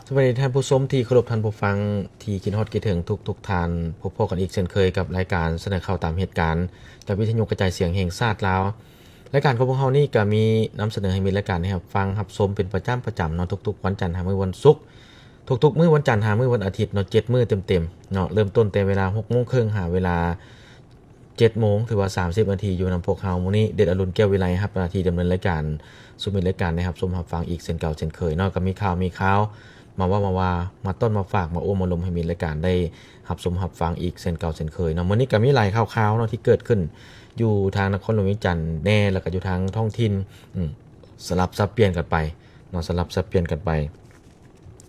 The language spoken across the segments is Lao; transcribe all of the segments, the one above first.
ສະບາຍດີທ່ານຜູ້ຊົມທີ່ເຄົາລົບ, ທ່ານຜູ້ຟັງທີ່ຄິດຮອດຄິດເຖິງທຸກໆທ່ານ. ພົບພໍ້ກັນອີກເຊັ່ນເຄີຍກັບລາຍການສະເໜີຂ່າວຕາມເຫດການ ຈາກວິທະຍຸກະຈາຍສຽງແຫ່ງຊາດລາວ. ລາຍການຂອງພວກເຮົານີ້ກະມີນຳສະເໜີໃຫ້ມິດລາຍການໄດ້ຮັບຟັງຮັບຊົມເປັນປະຈຳ, ປະຈຳເນາະ, ທຸກໆວັນຈັນຫາມື້ວັນສຸກ, ທຸກໆມື້ວັນຈັນຫາມື້ວັນອາທິດເນາະ, ເຈັດມື້ເຕັມໆເນາະ, ເລີ່ມຕົ້ນແຕ່ເວລາຫົກໂມງເຄິ່ງຫາເວລາ ເຈັດໂມງ ຖືວ່າສາມສິບນາທີ ຢູ່ນຳພວກເຮົາ. ມື້ນີ້ເດດອະລຸນ ແກ້ວວິໄລ ຮັບໜ້າທີ່ດຳເນີນລາຍການສູ່ມິດລາຍການໄດ້ຮັບຊົມຮັບຟັງອີກເຊັ່ນເກົ່າເຊັ່ນເຄີຍເນາະ. ກໍມີຂ່າວມີຄາວມາເວົ້າມາວ່າ ມາຕ້ອນມາຝາກ ມາໂອ້ມາລົມໃຫ້ມິດລາຍການໄດ້ຮັບຊົມຮັບຟັງອີກເຊັ່ນເກົ່າເຊັ່ນເຄີຍເນາະ. ມື້ນີ້ກໍມີຫຼາຍຂ່າວຄາວເນາະ ທີ່ເກີດຂຶ້ນຢູ່ທາງນະຄອນຫຼວງວຽງຈັນແດ່ ແລ້ວກໍຢູ່ທາງທ້ອງຖິ່ນ ອືມ ສະຫຼັບສັບປ່ຽນກັນໄປເນາະ, ສະຫຼັບສັບປ່ຽນກັນໄປ.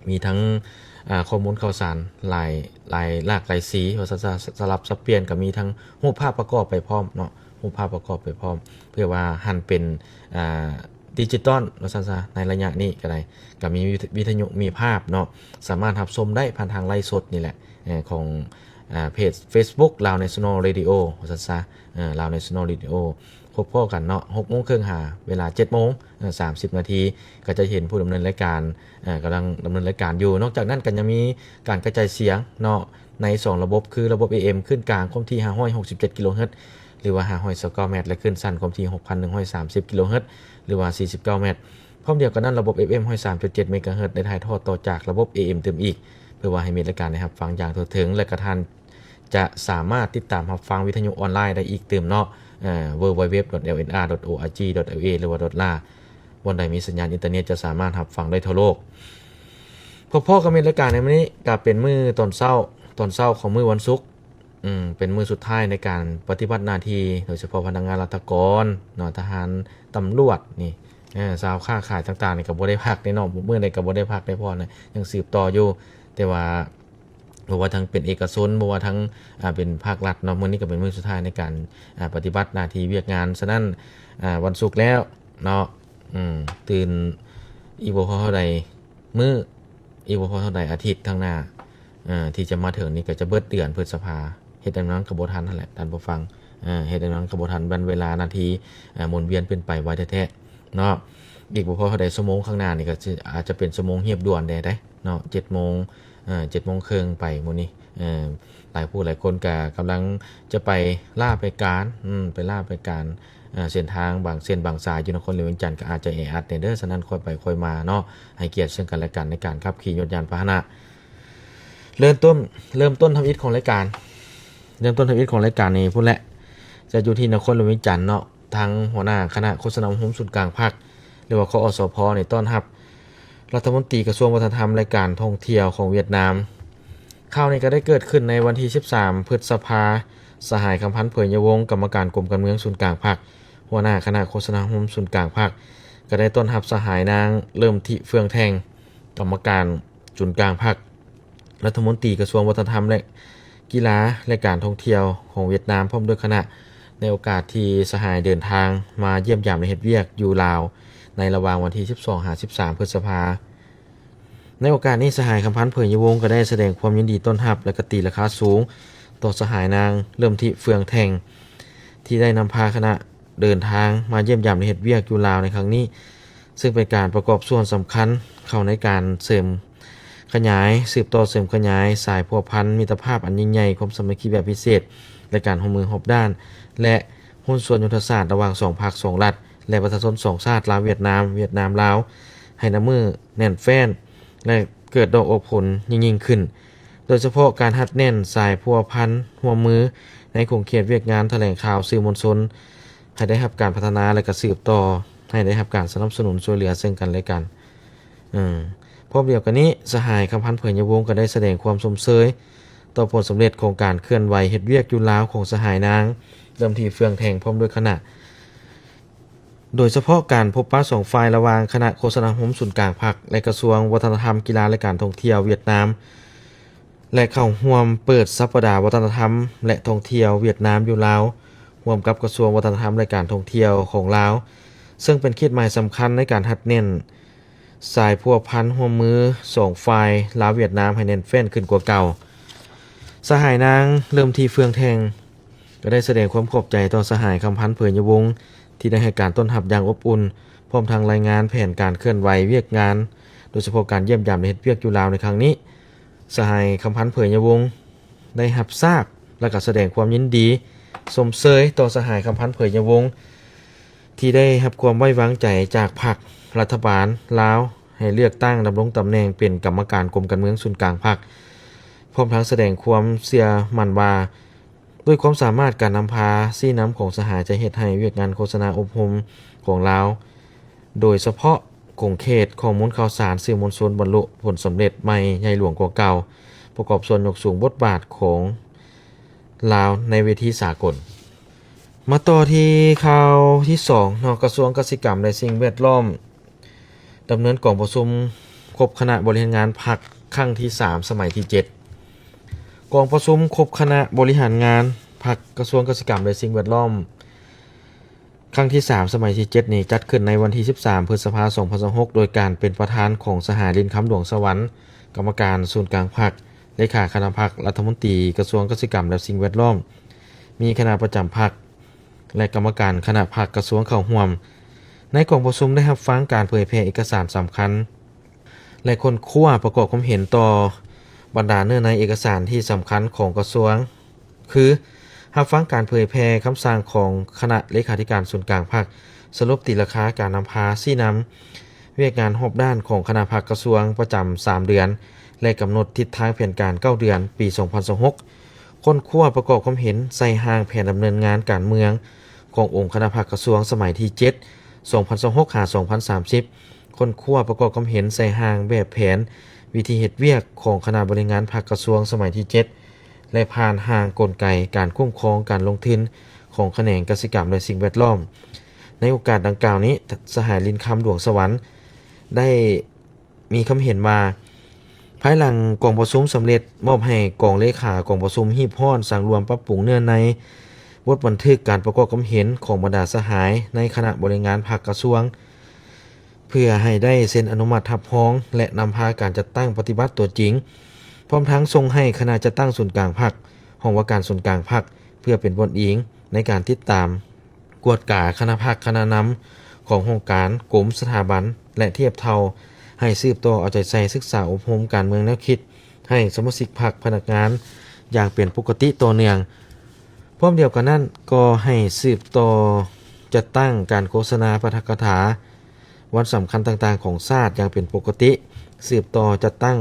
ມີທັງ ອາ ຂໍ້ມູນຂ່າວສານຫຼາຍ ຫຼາຍຫຼາກຫຼາຍສີ ວ່າຊັ້ນຊະ, ສະຫຼັບສັບປ່ຽນ ກໍມີທັງຮູບພາບປະກອບໄປພ້ອມເນາະ, ຮູບພາບປະກອບໄປພ້ອມ ເພື່ອວ່າຫັນເປັນ ອາ ດິຈິຕອນ ວ່າຊັ້ນຊະ. ໃນໄລຍະນີ້ກໍໄດ້ ກໍມີວິທະ ວິທະຍຸ ມີພາບເນາະ, ສາມາດຮັບຊົມໄດ້ຜ່ານທາງໄລຟ໌ສົດນີ້ແຫຼະ ເອີ ຂອງ ອາ ເພຈເຟສບຸກ Lao National Radio ວ່າຊັ້ນຊະ, ເອີ Lao National Radio. ພົບພໍ້ກັນເນາະ ຫົກໂມງເຄິ່ງຫາເວລາເຈັດໂມງ ເອີ ສາມສິບນາທີ ກໍຈະເຫັນຜູ້ດຳເນີນລາຍການ ເອີ ກຳລັງດຳເນີນລາຍການຢູ່. ນອກຈາກນັ້ນກໍຍັງມີການກະຈາຍສຽງເນາະ ໃນສອງລະບົບ ຄືລະບົບ ເອເອັມ ຄື້ນກາງຄວາມຖີ່ຫ້າຮ້ອຍຫົກສິບເຈັດກິໂລເຮີດ ຫຼືວ່າຫ້າຮ້ອຍຊາວເກົ້າແມັດ ແລະ ຄື້ນສັ້ນຄວາມຖີ່ຫົກພັນໜຶ່ງຮ້ອຍສາມສິບກິໂລເຮີດ ຫຼືວ່າສີ່ສິບເກົ້າແມັດ. ພ້ອມດຽວກັນນັ້ນ ລະບົບ ເອເອັມ ຮ້ອຍສາມຈຸດເຈັດເມກາເຮີດ ໄດ້ຖ່າຍທອດຕໍ່ຈາກລະບົບ ເອເອັມ ຕື່ມອີກ ເພື່ອວ່າໃຫ້ມິດລາຍການໄດ້ຮັບຟັງຢ່າງທົ່ວເຖິງ ແລະ ກະທ່ານ ຈະສາມາດຕິດຕາມຮັບຟັງວິທະຍຸອອນລາຍໄດ້ອີກຕື່ມເນາະ, ເອີ www.lnr.org.la ຫຼືວ່າ .la ບ່ອນໃດມີສັນຍານອິນເຕີເນັດຈະສາມາດຮັບຟັງໄດ້ທົ່ວໂລກ. ພົບພໍ້ກັບມິດລາຍການໃນມື້ນີ້ ກະເປັນມື້ຕອນເຊົ້າ, ຕອນເຊົ້າຂອງມື້ວັນສຸກ, ອືມ ເປັນມື້ສຸດທ້າຍໃນການປະຕິບັດໜ້າທີ່ ໂດຍສະເພາະພະນັກງານລັດຖະກອນເນາະ, ທະຫານ, ຕຳຫຼວດນີ້, ເອີ ຊາວຄ້າຂາຍຕ່າງໆນີ້ ກະບໍ່ໄດ້ພັກເດ້ເນາະ, ມື້ໃດກະບໍ່ໄດ້ພັກໄດ້ຜ່ອນນະ, ຍັງສືບຕໍ່ຢູ່. ແຕ່ວ່າ ບໍ່ວ່າທັງເປັນເອກະຊົນ, ບໍ່ວ່າທັງ ອາ ເປັນພາກລັດເນາະ, ມື້ນີ້ກໍເປັນມື້ສຸດທ້າຍໃນການ ອາ ປະຕິບັດໜ້າທີ່ວຽກງານ. ສະນັ້ນ ອາ ວັນສຸກແລ້ວເນາະ, ອືມ ຕື່ນອີກບໍ່ພໍເທົ່າໃດມື້, ອີກບໍ່ພໍເທົ່າໃດອາທິດຂ້າງໜ້າ ເອີ ທີ່ຈະມາເຖິງນີ້ ກໍຈະເບິດເດືອນພຶດສະພາ, ເຮັດແນວນັ້ນກໍບໍ່ທັນຫັ້ນແຫຼະທ່ານຜູ້ຟັງ, ເອີ ເຮັດແນວນັ້ນກໍບໍ່ທັນ, ວັນເວລານາທີ ອາ ໝູນວຽນເປັນໄປໄວແທ້ໆເນາະ. ອີກບໍ່ພໍເທົ່າໃດຊົ່ວໂມງຂ້າງໜ້ານີ້ ກໍຊິ ອາດຈະເປັນຊົ່ວໂມງຮຽບດ່ວນແດ່ເດ້ເນາະ, ເຈັດໂມງ ເອີ ເຈັດໂມງເຄິ່ງໄປມື້ນີ້ ເອີ ຫຼາຍຜູ້ຫຼາຍຄົນກະກຳລັງຈະໄປລາໄປການ ອືມ ໄປລາໄປການ ເອີ ເສັ້ນທາງບາງເສັ້ນບາງສາຍຢູ່ນະຄອນຫຼວງວຽງຈັນ ກໍອາດຈະແອອັດແດ່ເດີ. ສະນັ້ນ ຄ່ອຍໄປຄ່ອຍມາເນາະ, ໃຫ້ກຽດເຊິ່ງກັນແລະກັນໃນການຂັບຂີ່ຍົດຍານພາຫະນະ. ເລີ່ມຕົ້ນ ເລີ່ມຕົ້ນທຳອິດຂອງລາຍການ, ເລີ່ມຕົ້ນທຳອິດຂອງລາຍການນີ້ພຸ້ນແຫຼະ, ຈະຢູ່ທີ່ນະຄອນຫຼວງວຽງຈັນເນາະ. ທາງຫົວໜ້າຄະນະໂຄສະນາອົບຮົມສູນກາງພັກ ຫຼືວ່າ ຄອສພ ນີ້ ຕ້ອນຮັບລັດຖະມົນຕີກະຊວງວັດທະນະທຳ ແລະ ການທ່ອງທ່ຽວຂອງຫວຽດນາມ. ຂ່າວນີ້ກໍໄດ້ເກີດຂຶ້ນໃນວັນທີສິບສາມ ພຶດສະພາ, ສະຫາຍ ຄຳພັນ ເຜີຍຍະວົງ ກຳມະການກົມການເມືອງສູນກາງພັກ, ຫົວໜ້າຄະນະໂຄສະນາອົບຮົມສູນກາງພັກ ກໍໄດ້ຕ້ອນຮັບສະຫາຍ ນາງ ເລີ່ມທິ ເຟືອງແທ່ງ ກຳມະການສູນກາງພັກ, ລັດຖະມົນຕີກະຊວງວັດທະນະທຳ ແລະ ກິລາ ແລະ ການທ່ອງທ່ຽວຂອງຫວຽດນາມ ພ້ອມດ້ວຍຄະນະ ໃນໂອກາດທີ່ສະຫາຍເດີນທາງມາຢ້ຽມຢາມ ແລະ ເຮັດວຽກຢູ່ລາວ ໃນລະຫວ່າງວັນທີສິບສອງ ຫາ ສິບສາມ ພຶດສະພາ. ໃນໂອກາດນີ້ ສະຫາຍ ຄຳພັນ ເຜີຍຍະວົງ ກໍໄດ້ສະແດງຄວາມຍິນດີຕ້ອນຮັບ ແລະ ກະຕີລາຄາສູງຕໍ່ສະຫາຍ ນາງ ເລີ່ມທິ ເຟືອງແທ່ງ ທີ່ໄດ້ນຳພາຄະນະ ເດີນທາງມາຢ້ຽມຢາມ ແລະ ເຮັດວຽກຢູ່ລາວໃນຄັ້ງນີ້, ເຊິ່ງເປັນການປະກອບສ່ວນສຳຄັນເຂົ້າໃນການເສີມຂະຫຍາຍ, ສືບຕໍ່ເສີມຂະຫຍາຍສາຍພົວພັນມິດຕະພາບອັນຍິ່ງໃຫຍ່, ຄວາມສາມັກຄີແບບພິເສດ ແລະ ການຮ່ວມມືຮອບດ້ານ ແລະ ຫຸ້ນສ່ວນຍຸດທະສາດລະຫວ່າງສອງພັກສອງລັດ ແລະ ປະຊາຊົນສອງຊາດ ລາວ-ຫວຽດນາມ, ຫວຽດນາມ-ລາວ ໃຫ້ນ້ຳມືແໜ້ນແຟ້ນ ແລະ ເກີດດອກອອກຜົນຍິ່ງໆຂຶ້ນ, ໂດຍສະເພາະການຮັດແໜ້ນສາຍພົວພັນຮ່ວມມືໃນຂົງເຂດວຽກງານຖະແຫຼງຂ່າວ, ສື່ມວນຊົນ ໃຫ້ໄດ້ຮັບການພັດທະນາ ແລະ ກະສືບຕໍ່ໃຫ້ໄດ້ຮັບການສະໜັບສະໜູນຊ່ວຍເຫຼືອເຊິ່ງກັນ ແລະ ກັນ. ເອີ ພ້ອມດຽວກັນນີ້, ສະຫາຍ ຄຳພັນ ເຜີຍຍະວົງ ກໍໄດ້ສະແດງຄວາມຊົມເຊີຍຕໍ່ຜົນສຳເລັດຂອງການເຄື່ອນໄຫວເຮັດວຽກຢູ່ລາວຂອງສະຫາຍ ນາງ ເລີ່ມທິ ເຟືອງແທ່ງ ພ້ອມດ້ວຍຄະນະ, ໂດຍສະເພາະການພົບປະສອງຝ່າຍລະຫວ່າງຄະນະໂຄສະນາອົບຮົມສູນກາງພັກ ແລະ ກະຊວງວັດທະນະທຳ, ກິລາ ແລະ ການທ່ອງທ່ຽວຫວຽດນາມ ແລະ ເຂົ້າຮ່ວມເປີດສັບປະດາວັດທະນະທຳ ແລະ ທ່ອງທ່ຽວຫວຽດນາມຢູ່ລາວ ຮ່ວມກັບກະຊວງວັດທະນະທຳ ແລະ ການທ່ອງທ່ຽວຂອງລາວ, ເຊິ່ງເປັນຂີດໝາຍສຳຄັນໃນການຮັດແໜ້ນສາຍພົວພັນຮ່ວມມືສອງຝ່າຍລາວ-ຫວຽດນາມໃຫ້ແໜ້ນແຟ້ນຂຶ້ນກວ່າເກົ່າ. ສະຫາຍນາງ ເລີ່ມທິ ເຟືອງແທ່ງ ກໍໄດ້ສະແດງຄວາມຂອບໃຈຕໍ່ສະຫາຍ ຄຳພັນ ເຜີຍຍະວົງ ທີ່ໄດ້ໃຫ້ການຕ້ອນຮັບຢ່າງອົບອຸ່ນ, ພ້ອມທັງລາຍງານແຜນການເຄື່ອນໄຫວວຽກງານ ໂດຍສະເພາະການຢ້ຽມຢາມ ແລະ ເຮັດວຽກຢູ່ລາວໃນຄັ້ງນີ້, ສະຫາຍ ຄຳພັນ ເຜີຍຍະວົງ ໄດ້ຮັບຊາບ ແລະ ກໍສະແດງຄວາມຍິນດີຊົມເຊີຍຕໍ່ສະຫາຍ ຄຳພັນ ເຜີຍຍະວົງ ທີ່ໄດ້ຮັບຄວາມໄວ້ວາງໃຈຈາກພັກລັດຖະບານລາວ ໃຫ້ເລືອກຕັ້ງດຳລົງຕຳແໜ່ງເປັນກຳມະການກົມການເມືອງສູນກາງພັກ, ພ້ອມທັງສະແດງຄວາມເຊື່ອໝັ້ນວ່າ ດ້ວຍຄວາມສາມາດການນຳພາຊີ້ນຳຂອງສະຫາຍ ຈະເຮັດໃຫ້ວຽກງານໂຄສະນາອົບຮົມຂອງລາວ, ໂດຍສະເພາະຂົງເຂດຂໍ້ມູນຂ່າວສານສື່ມວນຊົນ ບັນລຸຜົນສຳເລັດໃໝ່ໃຫຍ່ຫຼວງກວ່າເກົ່າ, ປະກອບສ່ວນຍົກສູງບົດບາດຂອງລາວໃນເວທີສາກົນ. ມາຕໍ່ທີ່ຂ່າວທີສອງເນາະ, ກະຊວງກະສິກຳ ແລະ ສິ່ງແວດລ້ອມ ດຳເນີນກອງປະຊຸມຄົບຄະນະບໍລິຫານງານພັກຄັ້ງທີສາມ ສະໄໝທີເຈັດ. ກອງປະຊຸມຄົບຄະນະບໍລິຫານງານພັກກະຊວງກະສິກຳ ແລະ ສິ່ງແວດລ້ອມ ຄັ້ງທີສາມ ສະໄໝທີເຈັດນີ້ ຈັດຂຶ້ນໃນວັນທີສິບສາມ ພຶດສະພາ ສອງພັນຊາວຫົກ ໂດຍການເປັນປະທານຂອງສະຫາຍ ລິນຄຳ ດວງສະຫວັນ ກຳມະການສູນກາງພັກ, ເລຂາຄະນະພັກ, ລັດຖະມົນຕີກະຊວງກະສິກຳ ແລະ ສິ່ງແວດລ້ອມ, ມີຄະນະປະຈຳພັກ ແລະ ກຳມະການຄະນະພັກກະຊວງເຂົ້າຮ່ວມ. ໃນກອງປະຊຸມໄດ້ຮັບຟັງການເຜີຍແຜ່ເອກະສານສຳຄັນ ແລະ ຄົ້ນຄວ້າປະກອບຄວາມເຫັນຕໍ່ບັນດາເນື້ອໃນເອກະສານທີ່ສຳຄັນຂອງກະຊວງ ຄື ຮັບຟັງການເຜີຍແຜ່ຄຳສັ່ງຂອງຄະນະເລຂາທິການສູນກາງພັກ, ສະຫຼຸບຕີລາຄາການນຳພາຊີ້ນຳວຽກງານຮອບດ້ານຂອງຄະນະພັກກະຊວງປະຈຳສາມເດືອນ ແລະ ກຳນົດທິດທາງແຜນການເກົ້າເດືອນ ປີສອງພັນຊາວຫົກ, ຄົ້ນຄວ້າປະກອບຄວາມເຫັນໃສ່ຮ່າງແຜນດຳເນີນງານການເມືອງຂອງອົງຄະນະພັກກະຊວງສະໄໝທີເຈັດ ສອງພັນຊາວຫົກ ຫາ ສອງພັນສາມສິບ, ຄົ້ນຄວ້າປະກອບຄວາມເຫັນໃສ່ຮ່າງແບບແຜນວິທີເຮັດວຽກຂອງຄະນະບໍລິຫານງານພັກກະຊວງສະໄໝທີເຈັດ ແລະ ຜ່ານຮ່າງກົນໄກການຄຸ້ມຄອງການລົງທຶນຂອງຂະແໜງກະສິກຳ ແລະ ສິ່ງແວດລ້ອມ. ໃນໂອກາດດັ່ງກ່າວນີ້, ສະຫາຍ ລິນຄຳ ດວງສະຫວັນ ໄດ້ ມີຄຳເຫັນວ່າ ພາຍຫຼັງກອງປະຊຸມສຳເລັດ, ມອບໃຫ້ກອງເລຂາກອງປະຊຸມຮີບຮ້ອນສັງລວມປັບປຸງເນື້ອໃນບົດບັນທຶກການປະກອບຄວາມເຫັນຂອງບັນດາສະຫາຍໃນຄະນະບໍລິຫານງານພັກກະຊວງ ເພື່ອໃຫ້ໄດ້ເຊັນອະນຸມັດຮັບຮອງ ແລະ ນຳພາການຈັດຕັ້ງປະຕິບັດຕົວຈິງ, ພ້ອມທັງສົ່ງໃຫ້ຄະນະຈັດຕັ້ງສູນກາງພັກ, ຫ້ອງວ່າການສູນກາງພັກ ເພື່ອເປັນບ່ອນອີງໃນການຕິດຕາມ ກວດກາຄະນະພັກຄະນະນຳຂອງຫ້ອງການ, ກົມ, ສະຖາບັນ ແລະ ທຽບເທົ່າ ໃຫ້ສືບຕໍ່ເອົາໃຈໃສ່ສຶກສາອົບຮົມການເມືອງແນວຄິດໃຫ້ສະມາຊິກພັກ, ພະນັກງານຢ່າງເປັນປົກກະຕິຕໍ່ເນື່ອງ. ພ້ອມດຽວກັນນັ້ນ, ກໍໃຫ້ສືບຕໍ່ຈັດຕັ້ງການໂຄສະນາປາຖະກະຖາວັນສຳຄັນຕ່າງໆຂອງຊາດຢ່າງເປັນປົກກະຕິ, ສືບຕໍ່ຈັດຕັ້ງ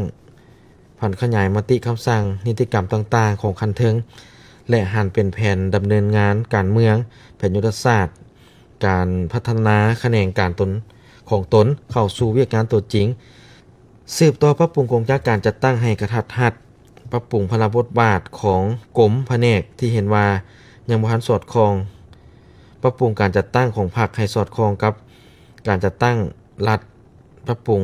ຜັນຂະຫຍາຍມະຕິຄຳສັ່ງນິຕິກຳຕ່າງໆຂອງຂັ້ນເທິງ ແລະ ຫັນເປັນແຜນດຳເນີນງານການເມືອງ, ແຜນຍຸດທະສາດການພັດທະນາຂະແໜງການຕົນ ຂອງຕົນເຂົ້າສູ່ວຽກງານຕົວຈິງ. ສືບຕໍ່ປັບປຸງກົງຈັກການຈັດຕັ້ງໃຫ້ກະທັດຮັດ, ປັບປຸງພາລະບົດບາດຂອງກົມພະແນກທີ່ເຫັນວ່າຍັງບໍ່ທັນສອດຄ່ອງ, ປັບປຸງການຈັດຕັ້ງຂອງພັກໃຫ້ສອດຄ່ອງກັບການຈັດຕັ້ງລັດ, ປັບປຸງ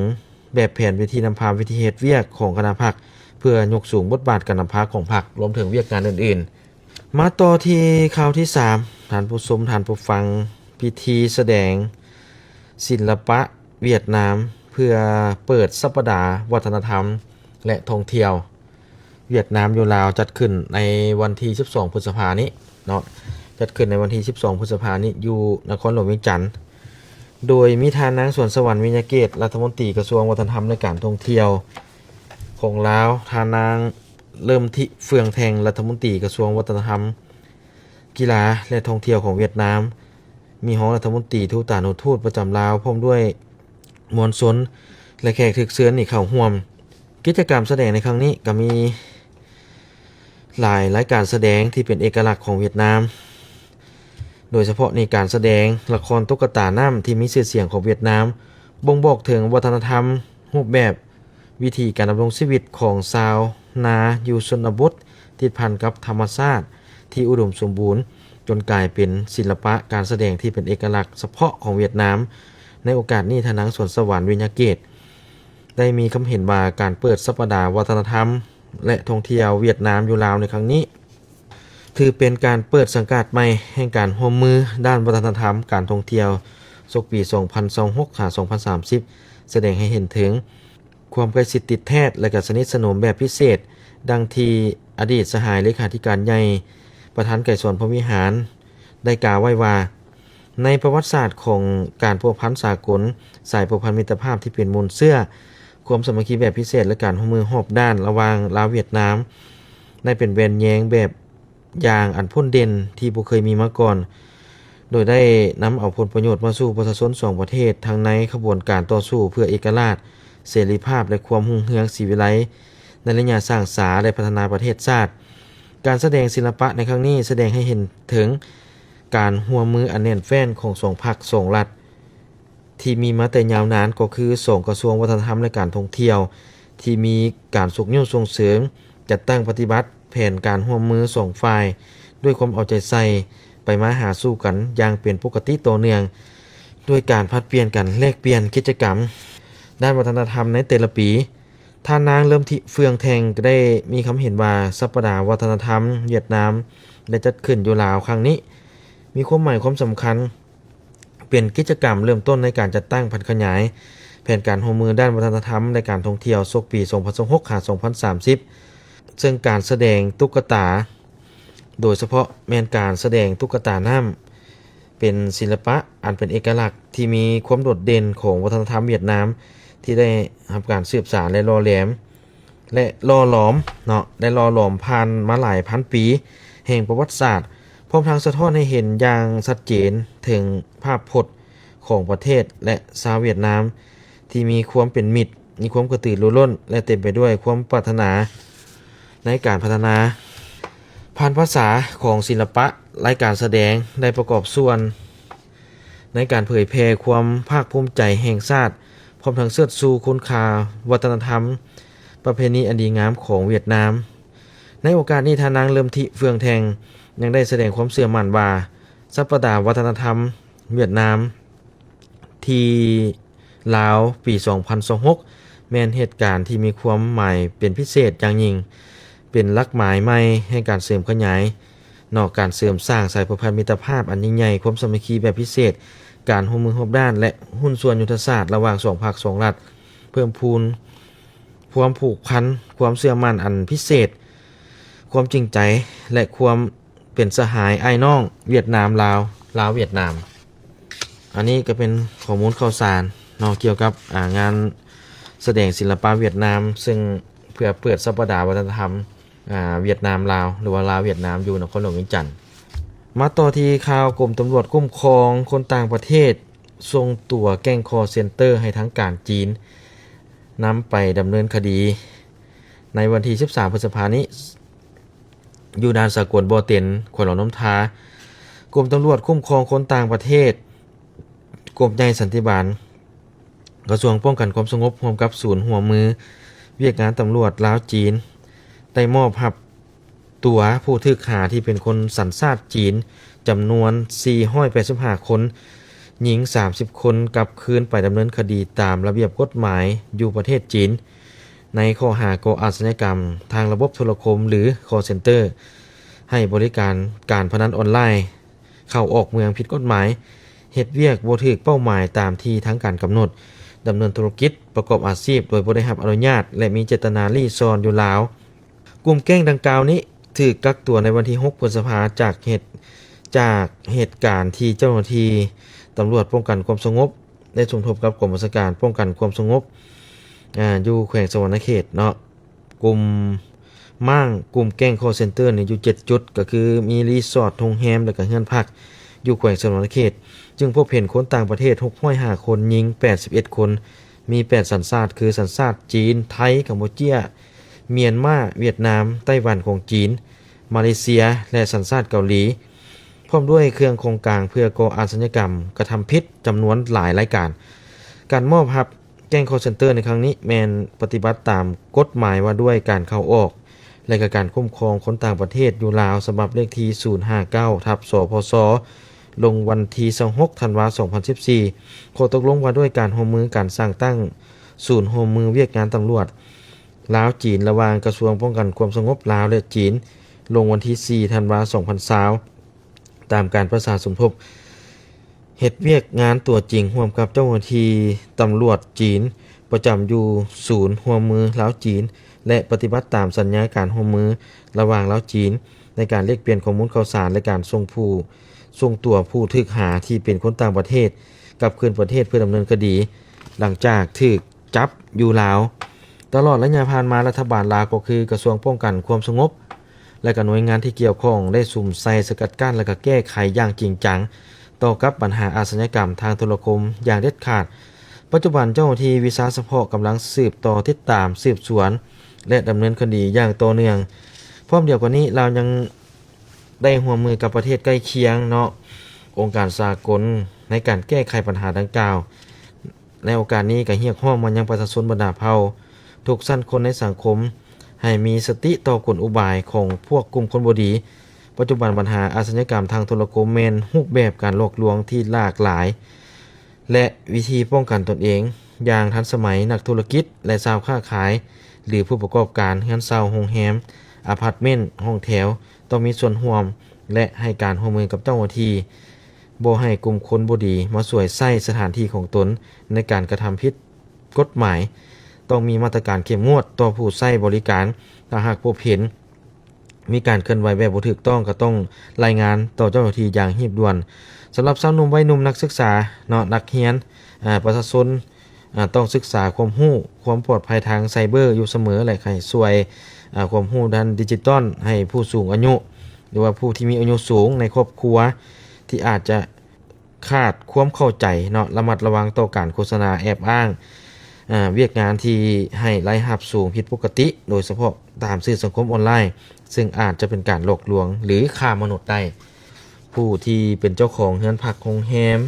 ແບບແຜນວິທີນຳພາ, ວິທີເຮັດວຽກຂອງຄະນະພັກ ເພື່ອຍົກສູງບົດບາດການນຳພາຂອງພັກ ລວມເຖິງວຽກງານອື່ນໆ. ມາຕໍ່ທີ່ຂ່າວທີສາມ, ທ່ານຜູ້ຊົມ, ທ່ານຜູ້ຟັງ, ພິທີສະແດງສິລະປະຫວຽດນາມ ເພື່ອເປີດສັບປະດາວັດທະນະທຳ ແລະ ທ່ອງທ່ຽວ ຫວຽດນາມຢູ່ລາວ ຈັດຂຶ້ນໃນວັນທີສິບສອງ ພຶດສະພານີ້ເນາະ, ຈັດຂຶ້ນໃນວັນທີສິບສອງ ພຶດສະພານີ້ ຢູ່ນະຄອນຫຼວງວຽງຈັນ, ໂດຍມີທ່ານນາງ ສວນສະຫວັນ ວິຍະເກດ ລັດຖະມົນຕີກະຊວງວັດທະນະທຳ ແລະ ການທ່ອງທ່ຽວຂອງລາວ, ທ່ານນາງ ເລີ່ມທິ ເຟືອງແທ່ງ ລັດຖະມົນຕີກະຊວງວັດທະນະທຳ, ກິລາ ແລະ ທ່ອງທ່ຽວຂອງຫວຽດນາມ, ມີຮອງລັດຖະມົນຕີ ທູຕານຸທູດປະຈຳລາວ ພ້ອມດ້ວຍມວນຊົນ ແລະ ແຂກຖືກເຊີນນີ້ເຂົ້າຮ່ວມ. ກິດຈະກຳສະແດງໃນຄັ້ງນີ້ກໍມີຫຼາຍລາຍການສະແດງທີ່ເປັນເອກະລັກຂອງຫວຽດນາມ, ໂດຍສະເພາະນີ້ການສະແດງລະຄອນຕຸກກະຕານ້ຳທີ່ມີຊື່ສຽງຂອງຫວຽດນາມ ບົ່ງບອກເຖິງວັດທະນະທຳ, ຮູບແບບ, ວິທີການດຳລົງຊີວິດຂອງຊາວນາຢູ່ຊົນນະບົດ ຕິດພັນກັບທຳມະຊາດທີ່ອຸດົມສົມບູນ ຈົນກາຍເປັນສິລະປະການສະແດງທີ່ເປັນເອກະລັກສະເພາະຂອງຫວຽດນາມ. ໃນໂອກາດນີ້, ທ່ານນາງ ສວນສະຫວັນ ວິຍະເກດ ໄດ້ມີຄຳເຫັນວ່າ ການເປີດສັບປະດາວັດທະນະທຳ ແລະ ທ່ອງທ່ຽວຫວຽດນາມຢູ່ລາວໃນຄັ້ງນີ້ ຖືເປັນການເປີດສັງກາດໃໝ່ແຫ່ງການຮ່ວມມືດ້ານວັດທະນະທຳ, ການທ່ອງທ່ຽວ ສົກປີສອງພັນຊາວຫົກ ຫາ ສອງພັນສາມສິບ ສະແດງໃຫ້ເຫັນເຖິງຄວາມໃກ້ຊິດຕິດແທດ ແລະ ກະສະໜິດສະໜົມແບບພິເສດ, ດັ່ງທີ່ອະດີດສະຫາຍເລຂາທິການໃຫຍ່ ປະທານໄກສອນ ພົມວິຫານ ໄດ້ກ່າວໄວ້ວ່າ, ໃນປະຫວັດສາດຂອງການພົວພັນສາກົນ, ສາຍພົວພັນມິດຕະພາບທີ່ເປັນມູນເຊື້ອ ຄວາມສາມັກຄີແບບພິເສດ ແລະ ການຮ່ວມມືຮອບດ້ານລະຫວ່າງລາວ-ຫວຽດນາມ ໄດ້ເປັນແວ່ນແຍງແບບຢ່າງອັນພົ້ນເດັ່ນທີ່ບໍ່ເຄີຍມີມາກ່ອນ, ໂດຍໄດ້ນຳເອົາຜົນປະໂຫຍດມາສູ່ປະຊາຊົນສອງປະເທດ ທັງໃນຂະບວນການຕໍ່ສູ້ເພື່ອເອກະລາດ, ເສລີພາບ ແລະ ຄວາມຮຸ່ງເຮືອງສີວິໄລ ໃນໄລຍະສ້າງສາ ແລະ ພັດທະນາປະເທດຊາດ. ການສະແດງສິລະປະໃນຄັ້ງນີ້ສະແດງໃຫ້ເຫັນເຖິງການຮ່ວມມືອັນແໜ້ນແຟ້ນຂອງສອງພັກສອງລັດ ທີ່ມີມາແຕ່ຍາວນານ ກໍຄືສອງກະຊວງວັດທະນະທຳ ແລະ ການທ່ອງທ່ຽວ ທີ່ມີການຊຸກຍູ້ສົ່ງເສີມ, ຈັດຕັ້ງປະຕິບັດແຜນການຮ່ວມມືສອງຝ່າຍດ້ວຍຄວາມເອົາໃຈໃສ່, ໄປມາຫາສູ່ກັນຢ່າງເປັນປົກກະຕິຕໍ່ເນື່ອງ ດ້ວຍການຜັດປ່ຽນກັນແລກປ່ຽນກິດຈະກຳດ້ານວັດທະນະທຳໃນແຕ່ລະປີ. ທ່ານນາງ ເລີ່ມທິ ເຟືອງແທງ ກໍໄດ້ມີຄຳເຫັນວ່າ ສັບປະດາວັດທະນະທຳຫວຽດນາມ ໄດ້ຈັດຂຶ້ນຢູ່ລາວຄັ້ງນີ້ ມີຄວາມໝາຍຄວາມສຳຄັນ ເປັນກິດຈະກຳເລີ່ມຕົ້ນໃນການຈັດຕັ້ງຜັນຂະຫຍາຍແຜນການຮ່ວມມືດ້ານວັດທະນະທຳ ແລະ ການທ່ອງທ່ຽວ ສົກປີສອງພັນຊາວຫົກ ຫາ ສອງພັນສາມສິບ ເຊິ່ງການສະແດງຕຸກກະຕາ ໂດຍສະເພາະແມ່ນການສະແດງຕຸກກະຕານ້ຳ ເປັນສິລະປະອັນເປັນເອກະລັກທີ່ມີຄວາມໂດດເດັ່ນຂອງວັດທະນະທຳຫວຽດນາມ ທີ່ໄດ້ຮັບການສືບສານ ແລະ ຫຼໍ່ແຫຼມ ແລະ ຫຼໍ່ຫຼອມເນາະ ໄດ້ຫຼໍ່ຫຼອມຜ່ານມາຫຼາຍພັນປີແຫ່ງປະຫວັດສາດ, ພ້ອມທັງສະທ້ອນໃຫ້ເຫັນຢ່າງຊັດເຈນເຖິງພາບພົດຂອງປະເທດ ແລະ ຊາວຫວຽດນາມ ທີ່ມີຄວາມເປັນມິດ, ມີຄວາມກະຕືລືລົ້ນ ແລະ ເຕັມໄປດ້ວຍຄວາມປາດຖະໜາໃນການພັດທະນາ. ຜ່ານພາສາຂອງສິລະປະ, ລາຍການສະແດງໄດ້ປະກອບສ່ວນ ໃນການເຜີຍແຜ່ຄວາມພາກພູມໃຈແຫ່ງຊາດ, ພ້ອມທັງເຊີດຊູຄຸນຄ່າວັດທະນະທຳ, ປະເພນີອັນດີງາມຂອງຫວຽດນາມ. ໃນໂອກາດນີ້, ທ່ານນາງ ເລີ່ມທິ ເຟືອງແທງ ຍັງໄດ້ສະແດງຄວາມເຊື່ອໝັ້ນວ່າ ສັບປະດາວັດທະນະທຳຫວຽດນາມທີ່ລາວປີສອງພັນຊາວຫົກ ແມ່ນເຫດການທີ່ມີຄວາມໝາຍເປັນພິເສດຢ່າງຍິ່ງ, ເປັນຫຼັກໝາຍໃໝ່ແຫ່ງການເສີມຂະຫຍາຍ ເນາະ ການເສີມສ້າງສາຍພົວພັນມິດຕະພາບອັນຍິ່ງໃຫຍ່, ຄວາມສາມັກຄີແບບພິເສດ, ການຮ່ວມມືຮອບດ້ານ ແລະ ຫຸ້ນສ່ວນຍຸດທະສາດລະຫວ່າງສອງພັກສອງລັດ, ເພີ່ມພູນຄວາມຜູກພັນ, ຄວາມເຊື່ອໝັ້ນອັນພິເສດ, ຄວາມຈິງໃຈ ແລະ ຄວາມເປັນສະຫາຍອ້າຍນ້ອງຫວຽດນາມ-ລາວ, ລາວ-ຫວຽດນາມ. ອັນນີ້ກໍເປັນຂໍ້ມູນຂ່າວສານເນາະ ກ່ຽວກັບ ອາ ງານສະແດງສິລະປະຫວຽດນາມ ເຊິ່ງເພື່ອເປີດສັບປະດາວັດທະນະທຳ ອາ ຫວຽດນາມ-ລາວ ຫຼືວ່າລາວ-ຫວຽດນາມ ຢູ່ນະຄອນຫຼວງວຽງຈັນ. ມາຕໍ່ທີ່ຂ່າວ ກົມຕຳຫຼວດຄຸ້ມຄອງຄົນຕ່າງປະເທດ ສົ່ງຕົວແກ້ງຄໍເຊັນເຕີໃຫ້ທາງການຈີນນຳໄປດຳເນີນຄະດີ ໃນວັນທີສິບສາມ ພຶດສະພານີ້ ຢູ່ດ່ານສາກົນບໍ່ເຕັນ ແຂວງຫຼວງນ້ຳທາ. ກົມຕຳຫຼວດຄຸ້ມຄອງຄົນຕ່າງປະເທດ ກົມໃຫຍ່ສັນຕິບານ ກະຊວງປ້ອງກັນຄວາມສະຫງົບ ຮ່ວມກັບສູນຮ່ວມມືວຽກງານຕຳຫຼວດລາວ-ຈີນ ໄດ້ມອບຮັບຕົວຜູ້ຖືກຫາທີ່ເປັນຄົນສັນຊາດຈີນ ຈຳນວນສີ່ຮ້ອຍແປດສິບຫ້າຄົນ, ຍິງສາມສິບຄົນ ກັບຄືນໄປດຳເນີນຄະດີຕາມລະບຽບກົດໝາຍຢູ່ປະເທດຈີນ ໃນຂໍ້ຫາກໍ່ອາຊະຍາກຳທາງລະບົບໂທລະຄົມ ຫຼື ຄໍເຊັນເຕີ, ໃຫ້ບໍລິການການພະນັນອອນລາຍ, ເຂົ້າອອກເມືອງຜິດກົດໝາຍ, ເຮັດວຽກບໍ່ຖືກເປົ້າໝາຍຕາມທີ່ທາງການກຳນົດ, ດຳເນີນທຸລະກິດປະກອບອາຊີບໂດຍບໍ່ໄດ້ຮັບອະນຸຍາດ ແລະ ມີເຈດຕະນາລີ້ຊ່ອນຢູ່ລາວ. ກຸ່ມແກ້ງດັ່ງກ່າວນີ້ຖືກກັກຕົວໃນວັນທີຫົກ ພຶດສະພາ ຈາກເຫດ, ຈາກເຫດການທີ່ເຈົ້າໜ້າທີ່ຕຳຫຼວດປ້ອງກັນຄວາມສະຫງົບ ໄດ້ສົມທົບກັບກອງບັນຊາການປ້ອງກັນຄວາມສະຫງົບ ອາ ຢູ່ແຂວງສະຫວັນນະເຂດເນາະ. ກຸ່ມມ້າງ, ກຸ່ມແກ້ງຄໍເຊັນເຕີນີ້ຢູ່ເຈັດຈຸດ, ກໍຄືມີຣີສອດ, ໂຮງແຮມ ແລະ ກະເຮືອນພັກຢູ່ແຂວງສະຫວັນນະເຂດ, ຈຶ່ງພົບເຫັນຄົນຕ່າງປະເທດຫົກຮ້ອຍຫ້າຄົນ, ຍິງແປດສິບເອັດຄົນ, ມີແປດສັນຊາດ ຄື ສັນຊາດຈີນ, ໄທ, ກຳປູເຈຍ, ມຽນມາ, ຫວຽດນາມ, ໄຕ້ຫວັນຂອງຈີນ, ມາເລເຊຍ ແລະ ສັນຊາດເກົາຫຼີ, ພ້ອມດ້ວຍເຄື່ອງຂອງກາງເພື່ອກໍ່ອາຊະຍາກຳກະທຳຜິດຈຳນວນຫຼາຍລາຍການ. ການມອບຮັບ ແກ້ງຄໍເຊັນເຕີໃນຄັ້ງນີ້ແມ່ນປະຕິບັດຕາມກົດໝາຍວ່າດ້ວຍການເຂົ້າອອກ ແລະ ກະການຄຸ້ມຄອງຄົນຕ່າງປະເທດຢູ່ລາວ ສະບັບເລກທີສູນຫ້າເກົ້າ ທັບ ສພຊ ລົງວັນທີຊາວຫົກ ທັນວາ ສອງພັນສິບສີ່ ຂໍ້ຕົກລົງວ່າດ້ວຍການຮ່ວມມືການສ້າງຕັ້ງສູນຮ່ວມມືວຽກງານຕຳຫຼວດລາວ-ຈີນ ລະຫວ່າງກະຊວງປ້ອງກັນຄວາມສະຫງົບລາວ ແລະ ຈີນ ລົງວັນທີສີ່ ທັນວາ ສອງພັນຊາວ ຕາມການປະສານສົມທົບເຮັດວຽກງານຕົວຈິງຮ່ວມກັບເຈົ້າໜ້າທີ່ຕຳຫຼວດຈີນປະຈຳຢູ່ສູນຮ່ວມມືລາວ-ຈີນ ແລະ ປະຕິບັດຕາມສັນຍາການຮ່ວມມືລະຫວ່າງລາວ-ຈີນ ໃນການແລກປ່ຽນຂໍ້ມູນຂ່າວສານ ແລະ ການສົ່ງຜູ້, ສົ່ງຕົວຜູ້ຖືກຫາທີ່ເປັນຄົນຕ່າງປະເທດກັບຄືນປະເທດເພື່ອດຳເນີນຄະດີ ຫຼັງຈາກຖືກ ຈັບຢູ່ລາວ. ຕະຫຼອດໄລຍະຜ່ານມາ, ລັດຖະບານລາວ ກໍຄືກະຊວງປ້ອງກັນຄວາມສະຫງົບ ແລະ ກະໜ່ວຍງານທີ່ກ່ຽວຂ້ອງ ໄດ້ສຸມໃສ່ສະກັດກັ້ນ ແລະ ກະແກ້ໄຂຢ່າງຈິງຈັງ ຕໍ່ກັບບັນຫາອາຊະຍາກຳທາງໂທລະຄົມຢ່າງເດັດຂາດ. ປັດຈຸບັນເຈົ້າໜ້າທີ່ວິຊາສະເພາະກຳລັງສືບຕໍ່ຕິດຕາມ, ສືບສວນ ແລະ ດຳເນີນຄະດີຢ່າງຕໍ່ເນື່ອງ. ພ້ອມດຽວກັນນີ້, ລາວຍັງໄດ້ຮ່ວມມືກັບປະເທດໃກ້ຄຽງເນາະ, ອົງການສາກົນໃນການແກ້ໄຂບັນຫາດັ່ງກ່າວ. ໃນໂອກາດນີ້ກໍຮຽກຮ້ອງມາຍັງປະຊາຊົນບັນດາເຜົ່າທຸກຊັ້ນຄົນໃນສັງຄົມ ໃຫ້ມີສະຕິຕໍ່ກົນອຸບາຍຂອງພວກກຸ່ມຄົນບໍ່ດີ. ປັດຈຸບັນບັນຫາອາຊະຍາກຳທາງໂທລະຄົມແມ່ນຮູບແບບການຫຼອກລວງທີ່ຫຼາກຫຼາຍ ແລະ ວິທີປ້ອງກັນຕົນເອງຢ່າງທັນສະໄໝ. ນັກທຸລະກິດ ແລະ ຊາວຄ້າຂາຍ ຫຼື ຜູ້ປະກອບການເຮືອນເຊົ່າ, ໂຮງແຮມ, ອາພາດເມັນ, ຫ້ອງແຖວ ຕ້ອງມີສ່ວນຮ່ວມ ແລະ ໃຫ້ການຮ່ວມມືກັບເຈົ້າໜ້າທີ່. ບໍ່ໃຫ້ກຸ່ມຄົນບໍ່ດີມາສວຍໃຊ້ສະຖານທີ່ຂອງຕົນໃນການກະທຳຜິດກົດໝາຍ. ຕ້ອງມີມາດຕະການເຂັ້ມງວດຕໍ່ຜູ້ໃຊ້ບໍລິການ. ຖ້າຫາກພົບເຫັນມີການເຄື່ອນໄຫວແບບບໍ່ຖືກຕ້ອງ, ກໍຕ້ອງລາຍງານຕໍ່ເຈົ້າໜ້າທີ່ຢ່າງຮີບດ່ວນ. ສຳລັບຊາວໜຸ່ມ, ໄວໜຸ່ມ, ນັກສຶກສາເນາະ, ນັກຮຽນ, ອາ, ປະຊາຊົນ, ອາ, ຕ້ອງສຶກສາຄວາມຮູ້ຄວາມປອດໄພທາງໄຊເບີຢູ່ສະເໝີ ແລະ ໃຫ້ຊ່ວຍ, ອາ, ຄວາມຮູ້ດ້ານດິຈິຕອນໃຫ້ຜູ້ສູງອາຍຸ ຫຼືວ່າຜູ້ທີ່ມີອາຍຸສູງໃນຄອບຄົວ ທີ່ອາດຈະຂາດຄວາມເຂົ້າໃຈເນາະ, ລະມັດລະວັງຕໍ່ການໂຄສະນາແອບອ້າງ, ອາ, ວຽກງານທີ່ໃຫ້ລາຍຮັບສູງຜິດປົກກະຕິ, ໂດຍສະເພາະຕາມສື່ສັງຄົມອອນລາຍ, ເຊິ່ງອາດຈະເປັນການຫຼອກລວງ ຫຼື ຄ້າມະນຸດໄດ້. ຜູ້ທີ່ເປັນເຈົ້າຂອງເຮືອນພັກ, ໂຮງແຮມ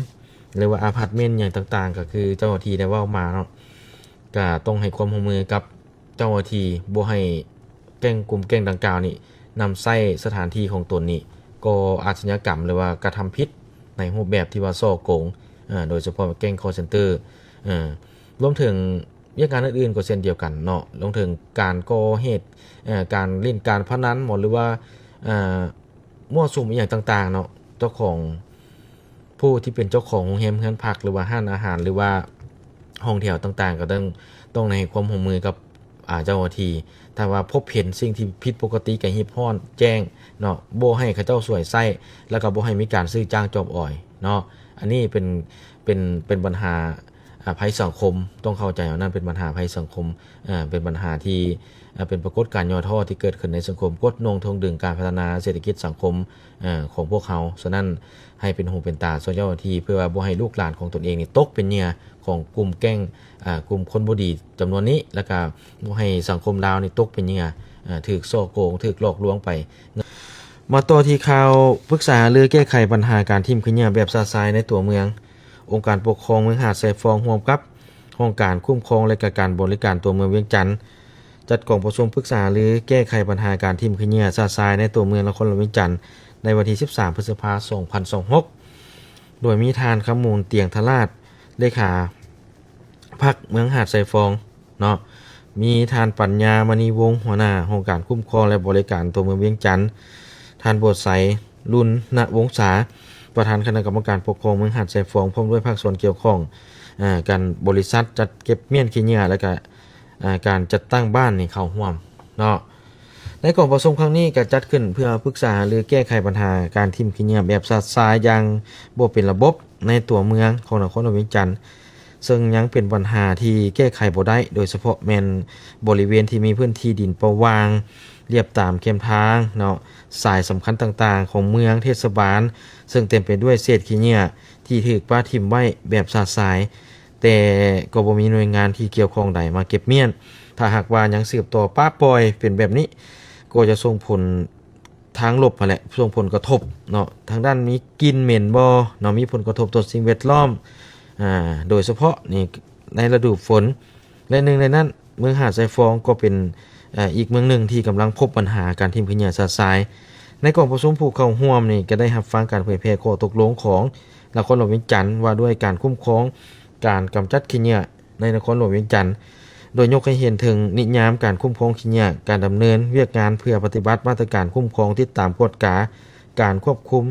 ຫຼືວ່າອາພາດເມັນຫຍັງຕ່າງໆ, ກໍຄືເຈົ້າໜ້າທີ່ໄດ້ເວົ້າມາເນາະ, ກໍຕ້ອງໃຫ້ຄວາມຮ່ວມມືກັບ ເຈົ້າໜ້າທີ່ບໍ່ໃຫ້ແກ້ງ ກຸ່ມແກ້ງດັ່ງກ່າວນີ້ນຳໃຊ້ສະຖານທີ່ຂອງຕົນນີ້ກໍ່ອາຊະຍາກຳ ຫຼືວ່າກະທຳຜິດໃນຮູບແບບທີ່ວ່າສໍ້ໂກງ, ເອີ ໂດຍສະເພາະແກ້ງຄໍເຊັນເຕີ, ເອີ ລວມເຖິງວຽກງານອື່ນໆກໍເຊັ່ນດຽວກັນເນາະ, ລວມເຖິງການກໍ່ເຫດ, ເອີ ການຫຼິ້ນການພະນັນບໍ ຫຼືວ່າ, ເອີ ມົ້ວສຸມອີ່ຫຍັງຕ່າງໆເນາະ, ເຈົ້າຂອງ ຜູ້ທີ່ເປັນເຈົ້າຂອງໂຮງແຮມເຮືອນພັກ ຫຼືວ່າຮ້ານອາຫານ ຫຼືວ່າຫ້ອງແຖວຕ່າງໆ ກໍຕ້ອງ, ຕ້ອງໃຫ້ຄວາມຮ່ວມມືກັບ, ອາ, ເຈົ້າໜ້າທີ່. ຖ້າວ່າພົບເຫັນສິ່ງທີ່ຜິດປົກກະຕິ ກໍຮີບຮ້ອນແຈ້ງເນາະ, ບໍ່ໃຫ້ເຂົາເຈົ້າສວຍໃຊ້ ແລ້ວກໍບໍ່ໃຫ້ມີການຊື້ຈ້າງຈອບອອຍເນາະ. ອັນນີ້ເປັນ, ເປັນ, ເປັນບັນຫາ, ອາ, ໄພສັງຄົມ, ຕ້ອງເຂົ້າໃຈວ່ານັ້ນເປັນບັນຫາໄພສັງຄົມ, ເປັນບັນຫາທີ່, ເປັນປາກົດການຫຍໍ້ທໍ້ທີ່ເກີດຂຶ້ນໃນສັງຄົມ, ກົດໜ່ວງຖ່ວງດຶງການພັດທະນາເສດຖະກິດສັງຄົມ, ຂອງພວກເຮົາ. ສະນັ້ນ ໃຫ້ເປັນຫູເປັນຕາຊ່ວຍເຈົ້າໜ້າທີ່ ເພື່ອວ່າບໍ່ໃຫ້ລູກຫຼານຂອງຕົນເອງນີ້ຕົກເປັນເຫຍື່ອຂອງກຸ່ມແກ້ງ, ອາ, ກຸ່ມຄົນບໍ່ດີຈຳນວນນີ້, ແລ້ວກະບໍ່ໃຫ້ສັງຄົມລາວນີ້ຕົກເປັນເຫຍື່ອ, ອາ, ຖືກສໍ້ໂກງ, ຖືກຫຼອກລວງໄປ. ມາຕໍ່ທີ່ຂ່າວປຶກສາຫາລືແກ້ໄຂບັນຫາການຖິ້ມຂີ້ເຫຍື້ອແບບຊະຊາຍໃນຕົວເມືອງ. ອົງການປົກຄອງເມືອງຫາດຊາຍຟອງ ຮ່ວມກັບຫ້ອງການຄຸ້ມຄອງ ແລະ ກະການບໍລິການຕົວເມືອງວຽງຈັນ ຈັດກອງປະຊຸມປຶກສາຫາລືແກ້ໄຂບັນຫາການຖິ້ມຂີ້ເຫຍື້ອຊະຊາຍໃນຕົວເມືອງນະຄອນຫຼວງວຽງຈັນ ໃນວັນທີສິບສາມ ພຶດສະພາ ສອງພັນຊາວຫົກ ໂດຍມີທ່ານ ຄຳມູນ ຕຽງທະລາດ ເລຂາພັກເມືອງຫາດຊາຍຟອງເນາະ, ມີທ່ານ ປັນຍາ ມະນີວົງ ຫົວໜ້າຫ້ອງການຄຸ້ມຄອງ ແລະ ບໍລິການຕົວເມືອງວຽງຈັນ, ທ່ານ ບົວໄຊ ລຸນນະວົງສາ ປະທານຄະນະກຳມະການປົກຄອງເມືອງຫາດຊາຍຟອງ ພ້ອມດ້ວຍພາກສ່ວນກ່ຽວຂ້ອງ, ອາ, ການບໍລິສັດຈັດເກັບມ້ຽນຂີ້ເຫຍື້ອ ແລະ ກະ ອາ, ການຈັດຕັ້ງບ້ານນີ້ເຂົ້າຮ່ວມເນາະ. ໃນກອງປະຊຸມຄັ້ງນີ້ກໍຈັດຂຶ້ນເພື່ອປຶກສາຫາລືແກ້ໄຂບັນຫາການຖິ້ມຂີ້ເຫຍື້ອແບບຊະຊາຍຢ່າງບໍ່ເປັນລະບົບໃນຕົວເມືອງຂອງນະຄອນຫຼວງວຽງຈັນ, ເຊິ່ງຍັງເປັນບັນຫາທີ່ແກ້ໄຂບໍ່ໄດ້, ໂດຍສະເພາະແມ່ນບໍລິເວນທີ່ມີພື້ນທີ່ດິນເປົ່າຫວ່າງ ລຽບຕາມແຄມທາງເນາະ, ສາຍສຳຄັນຕ່າງໆຂອງເມືອງ, ເທດສະບານ, ເຊິ່ງເຕັມໄປດ້ວຍເສດຂີ້ເຫຍື້ອທີ່ຖືກປະຖິ້ມໄວ້ແບບຊະຊາຍ. ແຕ່ກໍບໍ່ມີໜ່ວຍງານທີ່ກ່ຽວຂ້ອງໃດມາເກັບມ້ຽນ. ຖ້າຫາກວ່າຍັງສືບຕໍ່ປະປ່ອຍເປັນແບບນີ້, ກໍຈະສົ່ງຜົນທາງລົບຫັ້ນແຫຼະ, ສົ່ງຜົນກະທົບເນາະ, ທາງດ້ານມີກິ່ນເໝັນບໍ່ເນາະ, ມີຜົນກະທົບຕໍ່ສິ່ງແວດລ້ອມ, ອາ, ໂດຍສະເພາະນີ້ໃນລະດູຝົນ. ແລະ ໜຶ່ງໃນນັ້ນ, ເມືອງຫາດຊາຍຟອງກໍເປັນ, ເອີ, ອີກເມືອງໜຶ່ງທີ່ກຳລັງພົບບັນຫາການຖິ້ມຂີ້ເຫຍື້ອຊະຊາຍ. ໃນກອງປະຊຸມຜູ້ເຂົ້າຮ່ວມນີ້ກໍໄດ້ຮັບຟັງການເຜີຍແຜ່ຂໍ້ຕົກລົງຂອງນະຄອນຫຼວງວຽງຈັນ ວ່າດ້ວຍການຄຸ້ມຄອງການກຳຈັດຂີ້ເຫຍື້ອໃນນະຄອນຫຼວງວຽງຈັນ, ໂດຍຍົກໃຫ້ເຫັນເຖິງນິຍາມການຄຸ້ມຄອງຂີ້ເຫຍື້ອ, ການດຳເນີນວຽກງານເພື່ອປະຕິບັດມາດຕະການຄຸ້ມຄອງ, ຕິດຕາມ, ກວດກາ, ການຄວບຄຸມ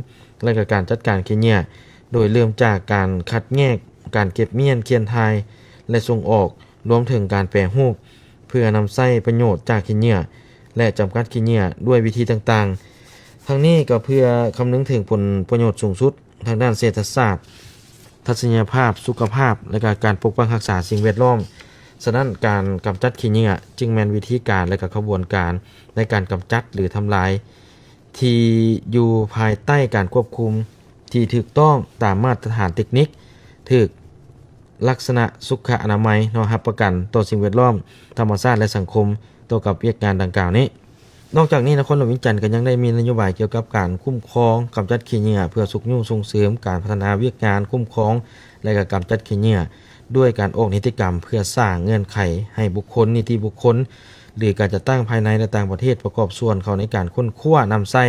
ແລະ ກະການຈັດການຂີ້ເຫຍື້ອ, ໂດຍເລີ່ມຈາກການຄັດແຍກ, ການເກັບມ້ຽນ, ຄຽນຖ່າຍ ແລະ ສົ່ງອອກ, ລວມເຖິງການແປຮູບ ເພື່ອນຳໃຊ້ປະໂຫຍດຈາກຂີ້ເຫຍື້ອ ແລະ ຈຳກັດຂີ້ເຫຍື້ອດ້ວຍວິທີຕ່າງໆ. ທັງນີ້ກໍເພື່ອຄຳນຶງເຖິງຜົນປະໂຫຍດສູງສຸດທາງດ້ານເສດຖະສາດ, ທັດສະນະຍະພາບ, ສຸຂະພາບ ແລະ ກະການປົກປັກຮັກສາສິ່ງແວດລ້ອມ ສະນັ້ນ ການກຳຈັດຂີ້ເຫຍື້ອຈຶ່ງແມ່ນວິທີການ ແລະ ກະຂະບວນການໃນການກຳຈັດ ຫຼື ທຳລາຍ ທີ່ຢູ່ພາຍໃຕ້ການຄວບຄຸມທີ່ຖືກຕ້ອງຕາມມາດຕະຖານເຕັກນິກ, ຖືກລັກສະນະສຸຂະອະນາໄມເນາະ, ຮັບປະກັນຕໍ່ສິ່ງແວດລ້ອມ, ທຳມະຊາດ ແລະ ສັງຄົມຕໍ່ກັບວຽກງານດັ່ງກ່າວນີ້. ນອກຈາກນີ້ ນະຄອນຫຼວງວຽງຈັນກໍຍັງໄດ້ມີນະໂຍບາຍກ່ຽວກັບການຄຸ້ມຄອງກຳຈັດຂີ້ເຫຍື້ອ ເພື່ອຊຸກຍູ້ສົ່ງເສີມການພັດທະນາວຽກງານຄຸ້ມຄອງ ແລະ ກໍກຳຈັດຂີ້ເຫຍື້ອ ດ້ວຍການອອກນິຕິກຳເພື່ອສ້າງເງື່ອນໄຂໃຫ້ບຸກຄົນ, ນິຕິບຸກຄົນ ຫຼື ການຈັດຕັ້ງພາຍໃນ ແລະ ຕ່າງປະເທດປະກອບສ່ວນເຂົ້າໃນການຄົ້ນຄວ້ານຳໃຊ້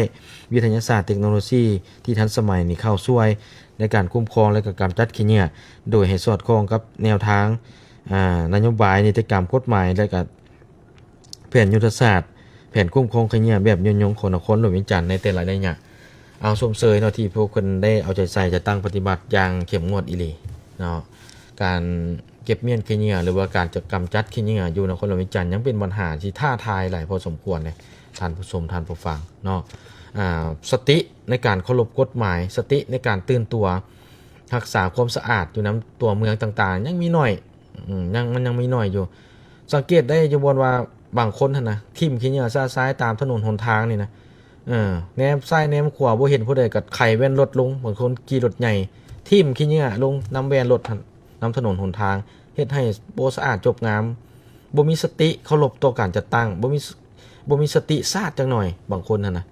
ວິທະຍາສາດເຕັກໂນໂລຊີທີ່ທັນສະໄໝນີ້ເຂົ້າຊ່ວຍໃນການຄຸ້ມຄອງ ແລະ ກໍກຳຈັດຂີ້ເຫຍື້ອ ໂດຍໃຫ້ສອດຄ່ອງກັບແນວທາງ, ອາ, ນະໂຍບາຍ, ນິຕິກຳ, ກົດໝາຍ ແລະ ກໍ ແຜນຍຸດທະສາດ, ແຜນຄຸ້ມຄອງຂີ້ເຫຍື້ອແບບຍືນຍົງຂອງນະຄອນຫຼວງວຽງຈັນໃນແຕ່ລະໄລຍະ. ເອົາ ຊົມເຊີຍເນາະ ທີ່ພວກເພິ່ນໄດ້ເອົາໃຈໃສ່ຈັດຕັ້ງປະຕິບັດຢ່າງເຂັ້ມງວດອີ່ຫຼີເນາະ. ການເກັບມ້ຽນຂີ້ເຫຍື້ອ ຫຼືວ່າການຈະກຳຈັດຂີ້ເຫຍື້ອຢູ່ນະຄອນຫຼວງວຽງຈັນ ຍັງເປັນບັນຫາທີ່ທ້າທາຍຫຼາຍພໍສົມຄວນເດ້ ທ່ານຜູ້ຊົມ ທ່ານຜູ້ຟັງເນາະ. ອາ ສະຕິໃນການເຄົາລົບກົດໝາຍ, ສະຕິໃນການຕື່ນຕົວ, ຮັກສາຄວາມສະອາດຢູ່ນຳຕົວເມືອງຕ່າງໆ ຍັງມີໜ້ອຍ. ອືມ ຍັງ ມັນຍັງມີໜ້ອຍຢູ່. ສັງເກດໄດ້ຢູ່ບ່ອນວ່າບາງຄົນຫັ້ນນະ ຖິ້ມຂີ້ເຫຍື້ອຊະຊາຍຕາມຖະໜົນຫົນທາງນີ້ນະ. ເອີ ແນມຊ້າຍແນມຂວາບໍ່ເຫັນຜູ້ໃດ ກໍໄຂແວ່ນລົດລົງ. ບາງຄົນຂີ່ລົດໃຫຍ່ ຖິ້ມຂີ້ເຫຍື້ອລົງນຳແວ່ນລົດຫັ້ນ ນຳຖະໜົນຫົນທາງ ເຮັດໃຫ້ບໍ່ສະອາດຈົບງາມ, ບໍ່ມີສະຕິເຄົາລົບຕໍ່ການຈັດຕັ້ງ, ບໍ່ມີ ບໍ່ມີສະຕິຊາດຈັກໜ້ອຍ. ບາງຄົນຫັ້ນນະ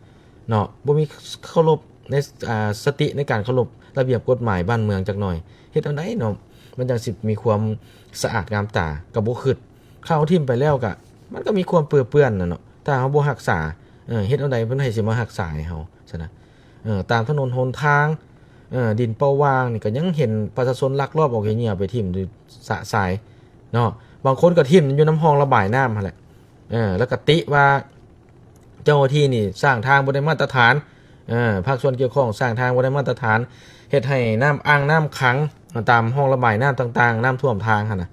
ເນາະ ບໍ່ມີເຄົາລົບໃນ ອາ ສະຕິໃນການເຄົາລົບລະບຽບກົດໝາຍບ້ານເມືອງຈັກໜ້ອຍ. ເຮັດແນວໃດເນາະ ມັນຈັ່ງຊິມີຄວາມສະອາດງາມຕາ? ກໍບໍ່ຄິດ. ເຮົາຖິ້ມໄປແລ້ວກະ ມັນກໍມີຄວາມເປື້ອນນັ້ນເນາະ ຖ້າເຮົາບໍ່ຮັກສາ. ເອີ ເຮັດແນວໃດເພິ່ນໃຫ້ຊິມາຮັກສາໃຫ້ເຮົາຊັ້ນນະ? ເອີ ຕາມຖະໜົນຫົນທາງ, ເອີ ດິນເປົ່າວ່າງນີ້ ກໍຍັງເຫັນປະຊາຊົນລັກລອບເອົາຂີ້ເຫຍື້ອໄປຖິ້ມຢູ່ຊະຊາຍເນາະ. ບາງຄົນກໍຖິ້ມຢູ່ນຳຮ່ອງລະບາຍນ້ຳຫັ້ນແຫຼະ. ເອີ ແລ້ວກໍຕິວ່າເຈົ້າໜ້າທີ່ນີ້ສ້າງທາງບໍ່ໄດ້ມາດຕະຖານ, ເອີ ພາກສ່ວນກ່ຽວຂ້ອງສ້າງທາງບໍ່ໄດ້ມາດຕະຖານ, ເຮັດໃຫ້ນ້ຳອ່າງນ້ຳຂັງຕາມຮ່ອງລະບາຍນ້ຳຕ່າງໆ, ນ້ຳຖ້ວມທາງຫັ້ນນະ.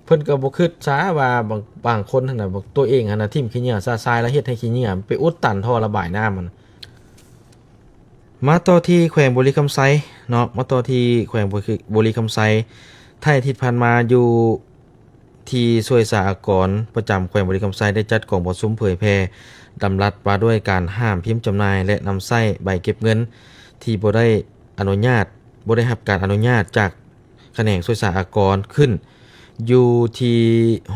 ເພິ່ນກໍບໍ່ຄິດຊະວ່າບາງ ບາງຄົນຫັ້ນນະ, ຕົວເອງຫັ້ນນະ ຖິ້ມຂີ້ເຫຍື້ອຊະຊາຍ ແລ້ວເຮັດໃຫ້ຂີ້ເຫຍື້ອໄປອຸດຕັນທໍ່ລະບາຍນ້ຳຫັ້ນ. ມາຕໍ່ທີ່ແຂວງບໍລິຄຳໄຊເນາະ, ມາຕໍ່ທີ່ແຂວງບໍລິຄຳໄຊ. ທ້າຍອາທິດຜ່ານມາ ຢູ່ທີ່ສ່ວຍສາອາກອນປະຈຳແຂວງບໍລິຄຳໄຊ ໄດ້ຈັດກອງປະຊຸມເຜີຍແຜ່ດຳລັດວ່າດ້ວຍການຫ້າມພິມຈຳໜ່າຍ ແລະ ນຳໃຊ້ໃບເກັບເງິນທີ່ບໍ່ໄດ້ອະນຸຍາດ, ບໍ່ໄດ້ຮັບການອະນຸຍາດຈາກ ຂະແໜງສ່ວຍສາອາກອນຂຶ້ນ ຢູ່ທີ່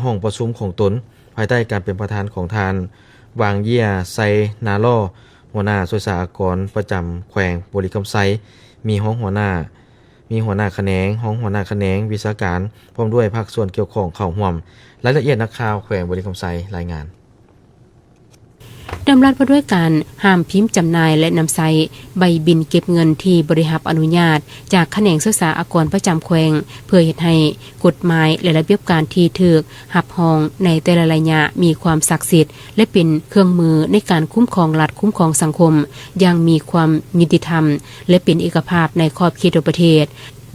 ຫ້ອງປະຊຸມຂອງຕົນ ພາຍໃຕ້ການເປັນປະທານຂອງທ່ານ ຫວ່າງເຢຍ ໄຊນາລໍ ຫົວໜ້າສ່ວຍສາອາກອນປະຈຳແຂວງບໍລິຄຳໄຊ, ມີຮອງຫົວໜ້າ, ມີຫົວໜ້າຂະແໜງ, ຮອງຫົວໜ້າຂະແໜງ, ວິຊາການ ພ້ອມດ້ວຍພາກສ່ວນກ່ຽວຂ້ອງເຂົ້າຮ່ວມ. ລາຍລະອຽດ ນັກຂ່າວແຂວງບໍລິຄຳໄຊລາຍງານ. ດຳລັດວ່າດ້ວຍການຫ້າມພິມຈຳໜ່າຍ ແລະ ນຳໃຊ້ໃບບິນເກັບເງິນທີ່ບໍ່ໄດ້ຮັບອະນຸຍາດຈາກຂະແໜງສ່ວຍສາອາກອນປະຈຳແຂວງ ເພື່ອເຮັດໃຫ້ກົດໝາຍ ແລະ ລະບຽບການທີ່ຖືກຮັບຮອງໃນແຕ່ລະໄລຍະມີຄວາມສັກສິດ ແລະ ເປັນເຄື່ອງມືໃນການຄຸ້ມຄອງລັດ, ຄຸ້ມຄອງສັງຄົມຢ່າງມີຄວາມຍຸຕິທຳ ແລະ ເປັນເອກະພາບໃນຂອບເຂດທົ່ວປະເທດ.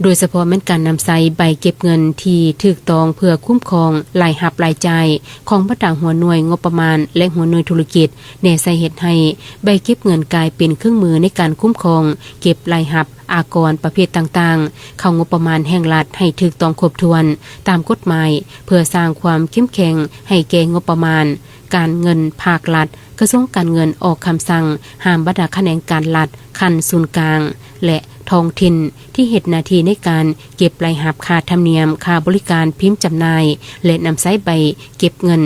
ໂດຍສະເພາະແມ່ນການນຳໃຊ້ໃບເກັບເງິນທີ່ຖືກຕ້ອງເພື່ອຄຸ້ມຄອງລາຍຮັບລາຍຈ່າຍຂອງບັນດາຫົວໜ່ວຍງົບປະມານ ແລະ ຫົວໜ່ວຍທຸລະກິດ, ແນໃສ່ເຮັດໃຫ້ໃບເກັບເງິນກາຍເປັນເຄື່ອງມືໃນການຄຸ້ມຄອງເກັບລາຍຮັບອາກອນປະເພດຕ່າງໆ ເຂົ້າງົບປະມານແຫ່ງລັດໃຫ້ຖືກຕ້ອງຄົບຖ້ວນຕາມກົດໝາຍ ເພື່ອສ້າງຄວາມເຂັ້ມແຂງໃຫ້ແກ່ງົບປະມານການເງິນພາກລັດ. ກະຊວງການເງິນອອກຄຳສັ່ງຫ້າມບັນດາຂະແໜງການລັດຂັ້ນສູນກາງ ແລະ ທ້ອງຖິ່ນທີ່ເຮັດໜ້າທີ່ໃນການເກັບລາຍຮັບຄ່າທຳນຽມ, ຄ່າບໍລິການພິມຈຳໜ່າຍ ແລະ ນຳໃຊ້ໃບເກັບເງິນ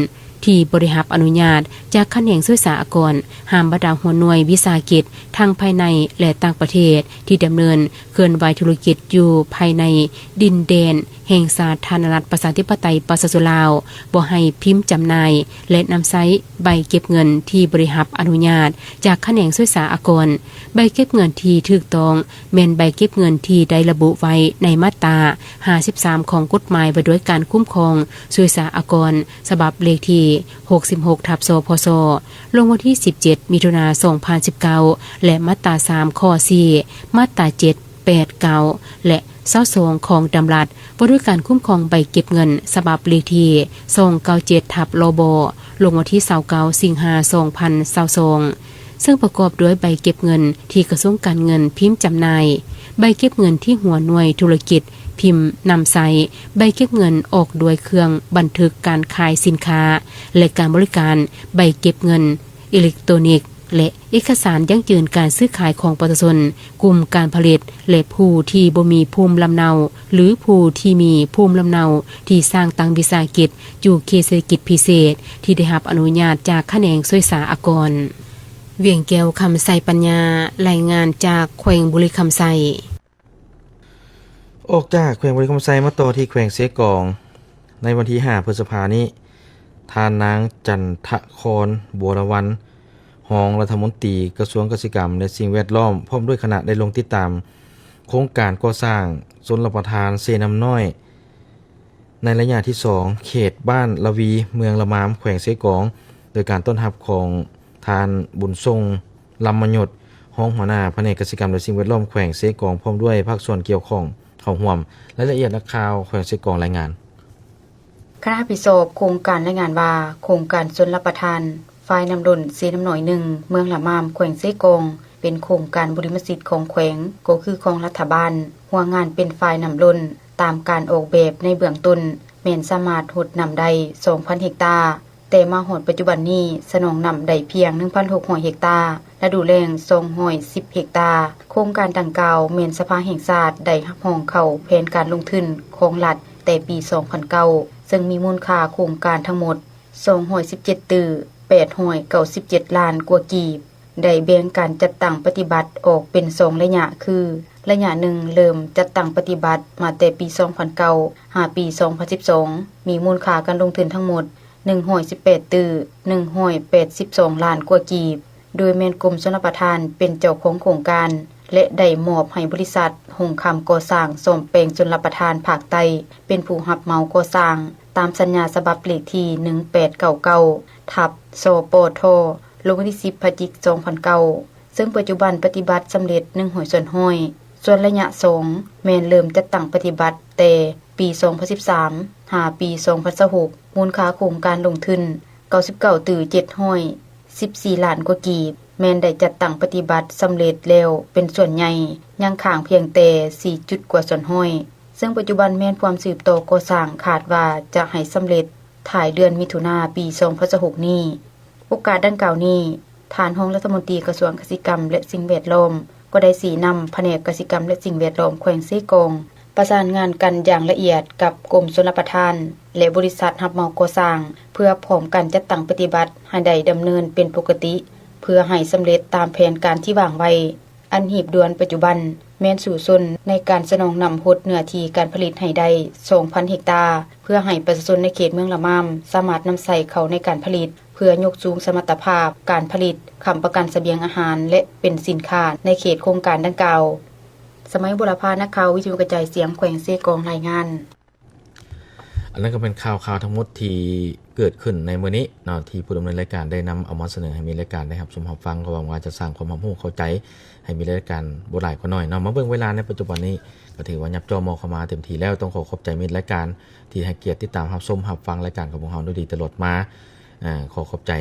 ທີ່ບໍ່ໄດ້ຮັບອະນຸຍາດຈາກຂະແໜງສ່ວຍສາອາກອນ, ຫ້າມບັນດາຫົວໜ່ວຍວິສາຫະກິດທັງພາຍໃນ ແລະ ຕ່າງປະເທດທີ່ດຳເນີນເຄື່ອນໄຫວທຸລະກິດຢູ່ພາຍໃນດິນແດນ ແຫ່ງສາທາລະນະລັດ ປະຊາທິປະໄຕ ປະຊາຊົນລາວ ບໍ່ໃຫ້ພິມຈຳໜ່າຍ ແລະ ນຳໃຊ້ໃບເກັບເງິນທີ່ບໍ່ໄດ້ຮັບອະນຸຍາດຈາກຂະແໜງສ່ວຍສາອາກອນ. ໃບເກັບເງິນທີ່ຖືກຕ້ອງແມ່ນໃບເກັບເງິນທີ່ໄດ້ລະບຸໄວ້ໃນມາດຕາຫ້າສິບສາມ ຂອງກົດໝາຍວ່າດ້ວຍການຄຸ້ມຄອງສ່ວຍສາອາກອນ ສະບັບເລກທີຫົກສິບຫົກ ທັບ ສພສ ລົງວັນທີສິບເຈັດ ມິຖຸນາ ສອງພັນສິບເກົ້າ ແລະ ມາດຕາສາມ ຂໍ້ສີ່, ມາດຕາເຈັດ ແປດ ເກົ້າ ແລະ ຊາວສອງ ຂອງດຳລັດວ່າດ້ວຍການຄຸ້ມຄອງໃບເກັບເງິນ ສະບັບເລກທີສອງເກົ້າເຈັດ ທັບ ລບ ລົງວັນທີຊາວເກົ້າ ສິງຫາ ສອງພັນຊາວສອງ ເຊິ່ງປະກອບດ້ວຍໃບເກັບເງິນທີ່ກະຊວງການເງິນພິມຈຳໜ່າຍ, ໃບເກັບເງິນທີ່ຫົວໜ່ວຍທຸລະກິດ ພິມນຳໃຊ້, ໃບເກັບເງິນອອກດ້ວຍເຄື່ອງບັນທຶກການຂາຍສິນຄ້າ ແລະ ການບໍລິການ, ໃບເກັບເງິນເອເລັກໂຕຣນິກ ແລະ ເອກະສານຢັ້ງຢືນການຊື້ຂາຍຂອງປະຊາຊົນ, ກຸ່ມການຜະລິດ ແລະ ຜູ້ທີ່ບໍ່ມີພູມລຳເນົາ ຫຼື ຜູ້ທີ່ມີພູມລຳເນົາທີ່ສ້າງຕັ້ງວິສາຫະກິດຢູ່ເຂດເສດຖະກິດພິເສດທີ່ໄດ້ຮັບອະນຸຍາດຈາກຂະແໜງສ່ວຍສາອາກອນ. ວຽງແກ້ວ ຄຳໄຊປັນຍາ, ລາຍງານຈາກແຂວງບໍລິຄຳໄຊ. ອອກຈາກແຂວງບໍລິຄຳໄຊ ມາຕໍ່ທີ່ແຂວງເຊກອງ. ໃນວັນທີຫ້າ ພຶດສະພານີ້, ທ່ານນາງ ຈັນທະຄອນ ບົວລະວັນ ຮອງລັດຖະມົນຕີກະຊວງກະສິກຳ ແລະ ສິ່ງແວດລ້ອມ ພ້ອມດ້ວຍຄະນະ ໄດ້ລົງຕິດຕາມໂຄງການກໍ່ສ້າງຊົນລະປະທານເຊນ້ຳນ້ອຍ ໃນໄລຍະທີສອງ ເຂດບ້ານລະວີ ເມືອງລະມາມ ແຂວງເຊກອງ ໂດຍການຕ້ອນຮັບຂອງທ່ານ ບຸນສົ່ງ ລຳມະຍົດ ຮອງຫົວໜ້າພະແນກກະສິກຳ ແລະ ສິ່ງແວດລ້ອມແຂວງເຊກອງ ພ້ອມດ້ວຍພາກສ່ວນກ່ຽວຂ້ອງເຂົ້າຮ່ວມ. ລາຍລະອຽດນັກຂ່າວແຂວງເຊກອງລາຍງານ. ຄະນະຮັບຜິດຊອບໂຄງການລາຍງານວ່າ ໂຄງການຊົນລະປະທານຝາຍນ້ຳລົ້ນເຊນ້ຳນ້ອຍໜຶ່ງ ເມືອງລະມາມ ແຂວງເຊກອງ ເປັນໂຄງການບຸລິມະສິດຂອງແຂວງ, ກໍຄືຂອງລັດຖະບານ. ຫົວງານເປັນຝາຍນ້ຳລົ້ນ. ຕາມການອອກແບບໃນເບື້ອງຕົ້ນ ແມ່ນສາມາດຫົດນ້ຳໄດ້ສອງພັນເຮັກຕາ, ແຕ່ມາຮອດປັດຈຸບັນນີ້ ສະໜອງນ້ຳໄດ້ພຽງໜຶ່ງພັນຫົກຮ້ອຍເຮັກຕາ, ລະດູແລ້ງສອງຮ້ອຍສິບເຮັກຕາ. ໂຄງການດັ່ງກ່າວແມ່ນສະພາແຫ່ງຊາດໄດ້ຮັບຮອງເຂົ້າແຜນການລົງທຶນຂອງລັດແຕ່ປີສອງພັນເກົ້າ ເຊິ່ງມີມູນຄ່າໂຄງການທັງໝົດສອງຮ້ອຍສິບເຈັດຕື້ແປດຮ້ອຍເກົ້າສິບເຈັດລ້ານກວ່າກີບ. ໄດ້ແບ່ງການຈັດຕັ້ງປະຕິບັດອອກເປັນສອງໄລຍະ ຄື ໄລຍະໜຶ່ງເລີ່ມຈັດຕັ້ງປະຕິບັດມາແຕ່ປີສອງພັນເກົ້າ ຫາປີສອງພັນສິບສອງ ມີມູນຄ່າການລົງທຶນທັງໝົດໜຶ່ງຮ້ອຍສິບແປດຕື້ໜຶ່ງຮ້ອຍແປດສິບສອງລ້ານກວ່າກີບ, ໂດຍແມ່ນກົມຊົນລະປະທານເປັນເຈົ້າຂອງໂຄງການ ແລະ ໄດ້ມອບໃຫ້ບໍລິສັດຫົງຄຳກໍ່ສ້າງສ້ອມແປງຊົນລະປະທານພາກໃຕ້ເປັນຜູ້ຮັບເໝົາກໍ່ສ້າງ ຕາມສັນຍາສະບັບເລກທີໜຶ່ງແປດເກົ້າເກົ້າ ທັບ ສປທ ລົງວັນທີສິບ ພະຈິກ ສອງພັນເກົ້າ ເຊິ່ງປັດຈຸບັນປະຕິບັດສຳເລັດໜຶ່ງຮ້ອຍສ່ວນຮ້ອຍ, ສ່ວນໄລຍະສອງແມ່ນເລີ່ມຈັດຕັ້ງປະຕິບັດແຕ່ປີສອງພັນສິບສາມ ຫາປີສອງພັນຊາວຫົກ ມູນຄ່າໂຄງການລົງທຶນເກົ້າສິບເກົ້າຕື້ເຈັດຮ້ອຍສິບສີ່ລ້ານກວ່າກີບ, ແມ່ນໄດ້ຈັດຕັ້ງປະຕິບັດສຳເລັດແລ້ວເປັນສ່ວນໃຫຍ່, ຍັງຄ້າງພຽງແຕ່ສີ່ຈຸດກວ່າສ່ວນຮ້ອຍ. ເຊິ່ງປັດຈຸບັນແມ່ນພວມສືບຕໍ່ກໍ່ສ້າງ ຄາດວ່າຈະໃຫ້ສຳເລັດທ້າຍເດືອນມິຖຸນາປີສອງພັນຊາວຫົກນີ້. ໂອກາດດັ່ງກ່າວນີ້, ທ່ານຮອງລັດຖະມົນຕີກະຊວງກະສິກຳ ແລະ ສິ່ງແວດລ້ອມ ກໍໄດ້ຊີ້ນຳພະແນກກະສິກຳ ແລະ ສິ່ງແວດລ້ອມແຂວງເຊກອງ ປະສານງານກັນຢ່າງລະອຽດກັບກົມຊົນລະປະທານ ແລະ ບໍລິສັດຮັບເໝົາກໍ່ສ້າງ ເພື່ອພ້ອມກັນຈັດຕັ້ງປະຕິບັດໃຫ້ໄດ້ດຳເນີນເປັນປົກກະຕິ ເພື່ອໃຫ້ສຳເລັດຕາມແຜນການທີ່ວາງໄວ້. ອັນຮີບດ່ວນປັດຈຸບັນແມ່ນສູ້ຊົນໃນການສະໜອງນ້ຳຫົດເນື້ອທີ່ການຜະລິດໃຫ້ໄດ້ສອງພັນເຮັກຕາ ເພື່ອໃຫ້ປະຊາຊົນໃນເຂດເມືອງລະມາມສາມາດນຳໃຊ້ເຂົ້າໃນການຜະລິດ ເພື່ອຍົກສູງສະມັດຕະພາບການຜະລິດ, ຄ້ຳປະກັນສະບຽງອາຫານ ແລະ ເປັນສິນຄ້າໃນເຂດໂຄງການດັ່ງກ່າວ. ສະໄໝ ບຸລະພາ, ນັກຂ່າວວິທະຍຸກະຈາຍສຽງແຂວງເຊກອງ ລາຍງານ. ອັນນັ້ນກໍແມ່ນຂ່າວຄາວທັງໝົດທີ່ເກີດຂຶ້ນໃນມື້ນີ້ເນາະ ທີ່ຜູ້ດຳເນີນລາຍການໄດ້ນຳເອົາມາສະເໜີໃຫ້ມີລາຍການໄດ້ຮັບຊົມຮັບຟັງ, ກໍຫວັງວ່າຈະສ້າງຄວາມຮັບຮູ້ເຂົ້າໃຈໃຫ້ມີລາຍການບໍ່ຫຼາຍກໍໜ້ອຍເນາະ. ມາເບິ່ງເວລາໃນປັດຈຸບັນນີ້ ກໍຖືວ່າຫຍັບຈໍ່ໝໍ້ເຂົ້າມາເຕັມທີ່ແລ້ວ. ຕ້ອງຂໍຂອບໃຈມິດລາຍການທີ່ໃຫ້ກຽດຕິດຕາມຮັບຊົມຮັບຟັງລາຍການຂອງພວກເຮົາໂດຍດີຕະຫຼອດມາ. ອາ ຂໍຂອບໃຈ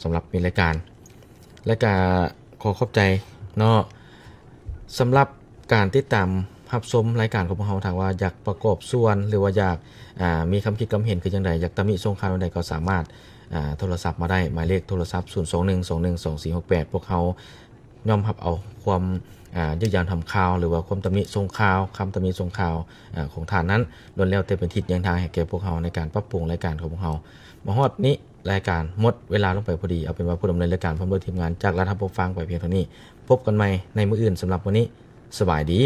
ສຳລັບມິດລາຍການ ແລະ ກະຂໍຂອບໃຈເນາະ ສຳລັບການຕິດຕາມຮັບຊົມລາຍການຂອງພວກເຮົາ. ຖ້າວ່າຢາກປະກອບສ່ວນ ຫຼືວ່າຢາກ ອາ ມີຄຳຄິດຄຳເຫັນຄືຈັ່ງໃດ, ຢາກຕຳໜິຊົງຄາວແນວໃດ ກໍສາມາດ ອາ ໂທລະສັບມາໄດ້ ໝາຍເລກໂທລະສັບ ສູນສອງໜຶ່ງສອງໜຶ່ງສອງສີ່ຫົກແປດ. ພວກເຮົາ ນ້ອມຮັບເອົາຄວາມ ອາ ຢືດຢາວທຳຂ່າວ ຫຼືວ່າຄວາມຕຳໜິຊົງຄາວ, ຄຳຕຳໜິຊົງຄາວ ອາ ຂອງທ່ານນັ້ນ ລ້ວນແລ້ວແຕ່ເປັນທິດແຍງທາງໃຫ້ແກ່ພວກເຮົາໃນການປັບປຸງລາຍການຂອງພວກເຮົາ. ມາຮອດນີ້ລາຍການໝົດເວລາລົງໄປພໍດີ. ເອົາເປັນວ່າຜູ້ດຳເນີນລາຍການພ້ອມດ້ວຍທີມງານຈາກລັດຮັບຮູ້ຟັງໄປພຽງເທົ່ານີ້. ພົບກັນໃໝ່ໃນມື້ອື່ນ. ສຳລັບມື້ນີ້ ສະບາຍດີ.